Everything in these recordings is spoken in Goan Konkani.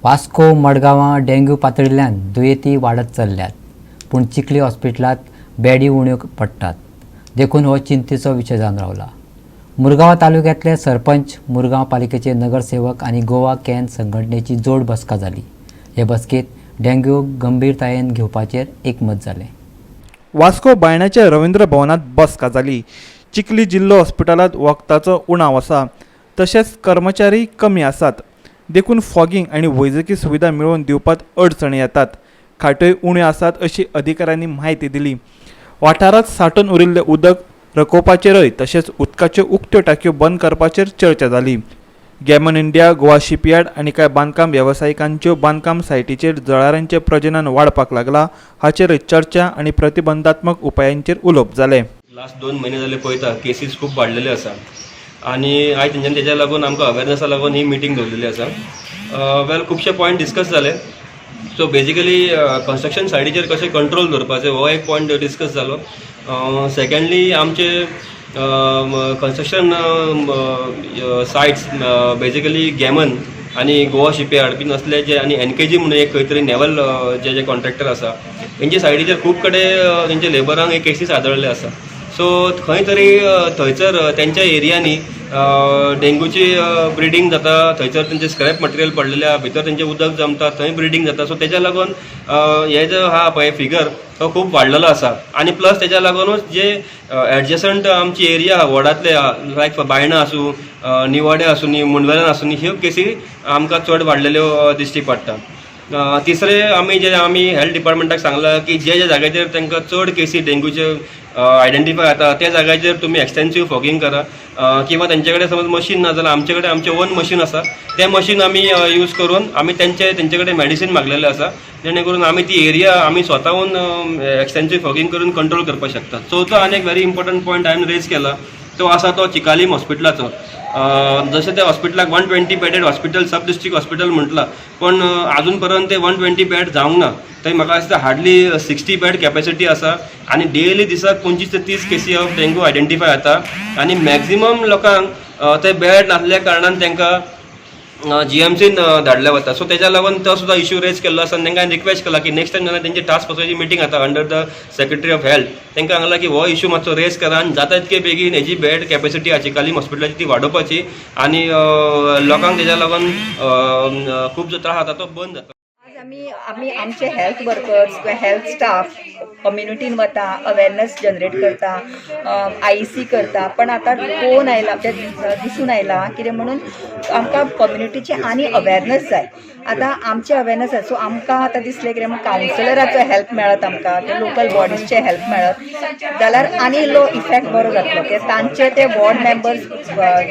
वास्को मडगांवां डेंग्यू पातळिल्ल्यान दुयेंती वाडत चल्ल्यात, पूण चिखली हॉस्पिटलांत बेडी उण्यो पडटात, देखून हो चिंतेचो विशय जावन रावला. मुरगांव तालुक्यांतले सरपंच, मुरगांव पालिकेचे नगरसेवक आनी गोवा can संघटनेची जोड बसका जाली. हे बसकेंत डेंग्यू गंभीरतायेन घेवपाचेर एकमत जालें. वास्को बायणाच्या रवींद्र भवनात बसका जाली. चिखली जिल्लो हॉस्पिटलांत वखदाचो उणाव आसा, तशेंच कर्मचारी कमी आसात, देखून फॉगिंग आनी वैजकी सुविधा मेळोवन दिवपात अडचणी येतात. खाट्योय उण्यो आसात अशी अधिकाऱ्यांनी म्हायती दिली. वाठारांत सांठून उरिल्लें उदक रकोवपाचेरय तशेंच उदकाच्यो उक्त्यो टाकयो बंद करपाचेर चर्चा जाली. गॅमन इंडिया, गोवा शिपयार्ड आनी कांय बांदकाम वेवसायिकांच्यो बांदकाम सायटीचेर जळारांचें प्रजनन वाडपाक लागलां, हाचेरय चर्चा आनी प्रतिबंधात्मक उपायांचेर उलोवप जालें. लास्ट 2 म्हयने जाले पळयता, केसीस खूब वाडलेले आसा आनी आयज तेंच्यानी तेज्या लागून आमकां अवेरनसा लागून ही मिटींग दवरलेली आसा. वेल, खुबशे पॉयंट डिस्कस जाले. सो बेजिकली कन्स्ट्रक्शन सायडीचेर कशें कंट्रोल दवरपाचें हो एक पॉयंट डिस्कस जालो. सेकंडली, आमचे कन्स्ट्रक्शन सायट्स, बेजिकली गॅमन आनी गोवा शिपयार्ड बीन असले जे आनी एनकेजी म्हणून एक खंय तरी नेवल जे जे कॉन्ट्रॅक्टर आसा, तेंच्या सायडीचेर खूब कडेन तेंच्या लेबरांक हे केसीस आदळ्ळे आसा. सो खंय तरी थंयसर तेंच्या एरियांनी डेंगूची ब्रिडींग जाता. थंयसर तेंचे स्क्रॅप मटेरियल पडलेले आहा, भितर तेंचें उदक जमता, थंय ब्रिडींग जाता. सो तेज्या लागून हे जो आहा पळय फिगर, तो खूब वाडलेलो आसा. आनी प्लस तेज्या लागूनच जे एडजसंट आमची एरिया आहा, वॉर्डांतले, लायक बायणा आसूं, निवाडे आसूं, मुंडवेल्यान आसूं, ह्यो केसी आमकां चड वाडलेल्यो दिश्टी पडटा. तिसरें, आमी जे आमी हेल्थ डिपार्टमेंटाक सांगलां की जे जे जाग्याचेर तांकां चड केसी डेंगूच्यो आयडेंटिफाय जाता, त्या जाग्याचेर तुमी एक्सटेन्सीव फॉगिंग करा किंवा तेंचे कडेन समज मशीन ना जाल्यार आमचे कडेन आमचें ओन मशीन आसा, तें मशीन आमी यूज करून आमी तेंचे कडेन मेडिसीन मागलेलें आसा, जेणे करून आमी ती एरिया आमी स्वताहून एक्सटेन्सीव फॉगिंग करून कंट्रोल करपाक शकता. चवथो आनी एक व्हेरी इम्पॉर्टंट पॉयंट हांवें रेज केला, तो आसा तो चिकालीम हॉस्पिटलाचो. जशें त्या हॉस्पिटलाक 120 bedded hospital, sub district hospital म्हटलां, पण अजून पर्यंत ते 120 बेड जावंक ना. थंय म्हाका दिसता हार्डली 60 बेड कॅपॅसिटी आसा आनी डेली दिसाक 25 ते 30 केसी ऑफ डेंगू आयडेंटिफाय जाता आनी मॅक्झिमम लोकांक ते बेड नासल्या कारणान तांकां जीएमसीन धाडले वता. सो तेज्या लागून तो सुद्दां इश्यू रेज केल्लो आसा आनी तांकां हांवें रिक्वेस्ट केला की नेक्स्ट टायम जेन्ना तेंची टास्क फोर्साची मिटींग जाता under the secretary of health, तांकां सांगलां की हो इश्यू मातसो रेज करा आनी जाता तितके बेगीन हेजी बेड कॅपॅसिटी चिकालीम हॉस्पिटलाची ती वाडोवपाची आनी लोकांक तेज्या लागून खूब जो त्रास जाता तो बंद जाता. आज आमी आमचे हेल्थ वर्कर्स किंवा हेल्थ स्टाफ कम्युनिटीन वता, अवेरनस जनरेट करता, आयईसी करता, पण आतां पळोवन आयला, म्हणजे दिसून आयला कितें म्हणून आमकां कम्युनिटीची आनी अवेरनस जाय. आतां आमचे अवेरनस आसा, सो आमकां आतां दिसलें कितें म्हण कावन्सिलराचो हेल्प मेळत आमकां किंवा लोकल बॉडीजचे हेल्प मेळत जाल्यार आनी इल्लो इफेक्ट बरो जातलो. कित्याक तांचे ते वॉर्ड मेंबर्स,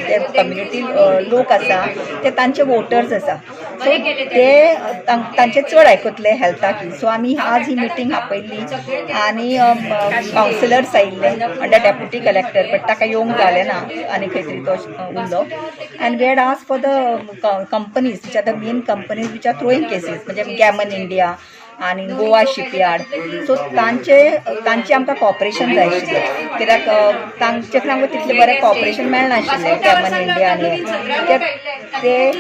ते कम्युनिटी लोक आसा, ते तांचे वोटर्स आसा, सो ते तांचे चड आयकतले हेल्थाक. सो आमी आज ही मिटींग आपयल्ली आनी कावन्सिलर्स आयिल्ले अंडर डेप्युटी कलेक्टर, बट ताका येवंक जालें ना आनी खंय तरी तो उरलो. And we had asked for the companies which are the main companies which are throwing cases, म्हणजे गॅमन इंडिया आनी गोवा शिपयार्ड. सो तांचे आमकां कॉपरेशन जाय आशिल्लें, कित्याक तांचे कडेन आमकां तितलें बरें कॉपरेशन मेळनाशिल्लें. गॅमन इंडिया आनी कित्याक ते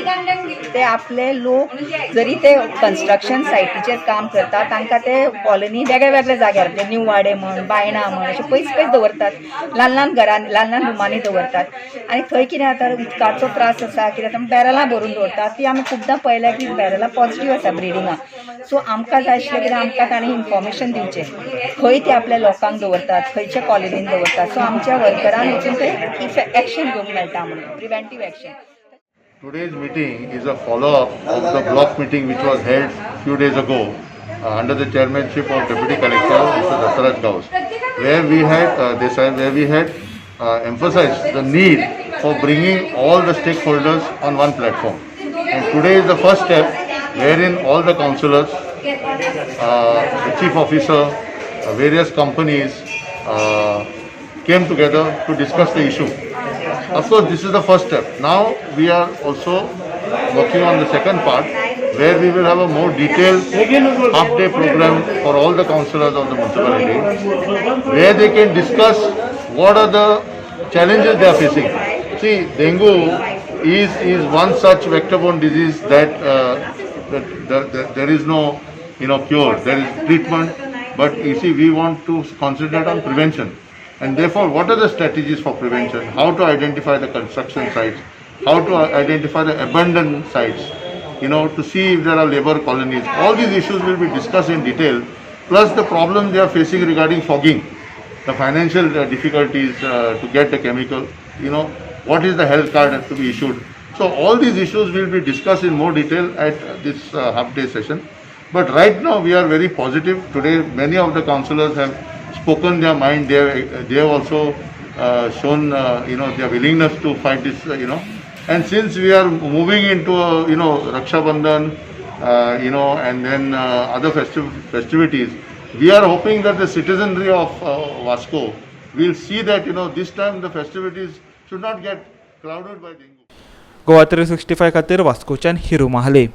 ते आपले लोक जरी ते कन्स्ट्रक्शन सायटीचेर काम करता, तांकां ते कॉलनी वेगळ्या वेगळ्या जाग्यार, म्हणजे न्यू वाडे म्हण, बायणा म्हण, अशे पयस पयस दवरतात, ल्हान ल्हान घरान, ल्हान ल्हान रुमांनी दवरतात. आनी थंय कितें जाता, उदकाचो त्रास आसा. कितें जाता, बॅरलां भरून दवरतात. ती आमी खुबदां पळयल्या की बॅरलां पॉझिटीव आसा ब्रिडिंगाक. सो आमकां जाय आशिल्लें कितें, आमकां तांणी इन्फॉर्मेशन दिवचें, खंय ते आपल्या लोकांक दवरतात, खंयच्या कॉलनीन दवरतात. सो आमच्या वर्करान वचून थंय एक्शन घेवंक मेळटा म्हणून, preventive action. Today's meeting is a follow-up of the block meeting which was held few days ago under the chairmanship of Deputy Collector Mr. Dattaraj Gaus, where we had emphasized the need for bringing all the stakeholders on one platform. And today is the first step wherein all the councillors, the chief officer, various companies came together to discuss the issue. Of course, this is the first step. Now we are also working on the second part, where we will have a more detailed half-day program for all the councillors of the municipality, where they can discuss what are the challenges they are facing. See, dengue is one such vector-borne disease that that there is no cure, there is treatment, but you see, we want to concentrate on prevention. And therefore, what are the strategies for prevention? How to identify the construction sites, how to identify the abandoned sites, to see if there are labor colonies. All these issues will be discussed in detail, plus the problem they are facing regarding fogging, the financial difficulties to get the chemical, what is the health card has to be issued. So all these issues will be discussed in more detail at this half day session. But right now we are very positive. Today many of the councillors have spoken their mind. They have also shown their willingness to fight this. And since we are moving into Raksha Bandhan, and then other festivities, we are hoping that the citizenry of Vasco will see that this time the festivities should not get clouded by dengue. Goa 365 खातीर वास्कोच्यान हिरू महाले.